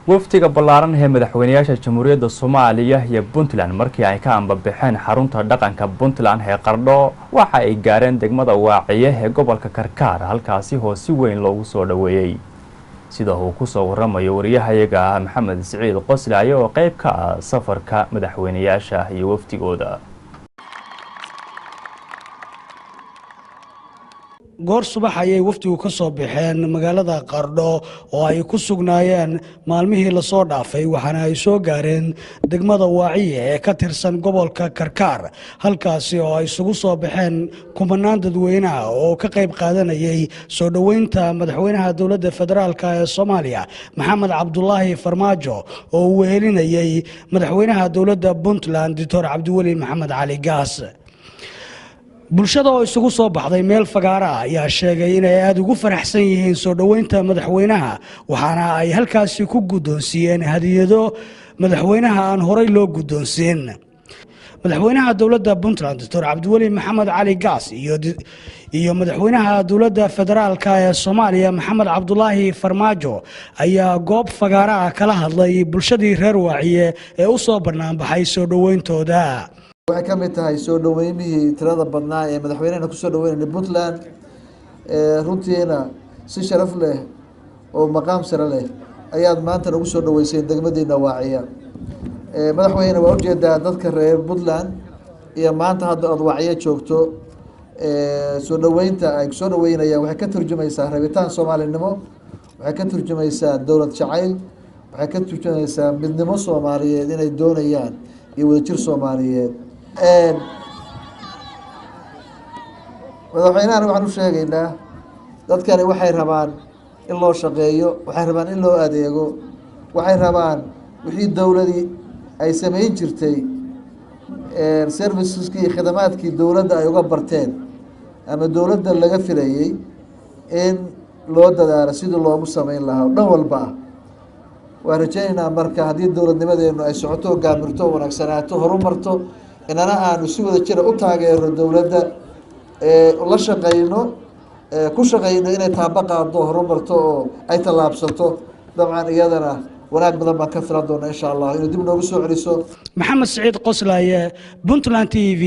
Wafdiga ballaaran ee madaxweynayaasha Jamhuuriyadda Soomaaliya iyo Puntland markii ay ka ambabaxeen xarunta dhaqanka Puntland ee Qardho, waxa ay gaareen degmada Waaciye ee gobolka Karkaar, halkaasi oo si weyn loogu soo dhoweeyey, sida uu kusoo waramayo wariyahayaga Maxamed Siciid Qoslaaye oo qeyb ka ah safarka madaxweynayaasha iyo wafdigooda. Goor subax ayay wafdigu ka soo baxeen magaalada Qardho oo ay ku sugnaayeen maalmihii lasoo dhaafay, waxaana ay soo gaareen degmada Waaciye ee ka tirsan gobolka Karkaar, halkaasi oo ay isugu soo baxeen kumanaan dadweynaha oo ka qayb qaadanayay soo dhoweynta madaxweynaha dowladda federaalk ee Soomaaliya Maxamed Cabdulaahi Farmaajo oo uu wehelinayay madaxweynaha dowladda Puntland Doctor Cabdiweli Maxamed Cali Gaas. Bulshada oo isugu soo baxday meel fagaara ah ayaa sheegay inay aada ugu faraxsan yihiin soo dhoweynta madaxweynaha, waxaana ay halkaasi ku guddoonsiiyeen hadiyado madaxweynaha aan horey loo guddoonsiin. Madaxweynaha dowladda Puntland Doctor Cabdiweli Maxamed Cali Gaas iyo madaxweynaha dowladda federaalk ee Soomaaliya Maxamed Cabdulaahi Farmaajo ayaa goob fagaara ah kala hadlay bulshadii reer Waaciye ee u soo banaanbaxay soo dhoweyntooda. Waxay ka mid tahay soo dhaweymihii tirada badnaa ee madaxweynehena kusoo dhaweynayna Puntland. Runtiina si sharaf leh oo maqaam sare leh ayaad maanta nagu soo dhaweyseen degmadiina Waaciya. Madaxweyne, waa ujeedaa dadka reer Puntland iyo maanta hadda ood Waaciya joogto, soo dhaweynta ay kusoo dhaweynayaan waxay ka turjumaysaa rabitaan soomaalinimo, waxay ka turjumaysaa dowlad jacayl, waxay ka turjumaysaa midnimo soomaaliyeed inay doonayaan iyo wadajir soomaaliyeed. Madaxweynahana waxaan u sheegaynaa dadkani waxay rabaan in loo shaqeeyo, waxay rabaan in loo adeego, waxay rabaan wixii dowladii ay sameyn jirtay, serviceski iyo khidamaadkii dowladda ay uga barteen ama dowladda laga filayey in loo dadaalo sidii loogu sameyn lahaa dhan walba ah. Waan rajeyneynaa marka haddii dowladnimadeenu ay socoto, gaamirto, wanaagsanaato, horumarto, inana aanu si wada jira u taageero dowladda, la shaqeyno, ku shaqeyno inay taaba qaado, horumarto oo ay tallaabsato. Dabcan iyadana wanaag badan baan ka filan doona insha Allah inuu dib noogu soo celiso. Maxamed Siciid Qoslaaye, Puntland TV.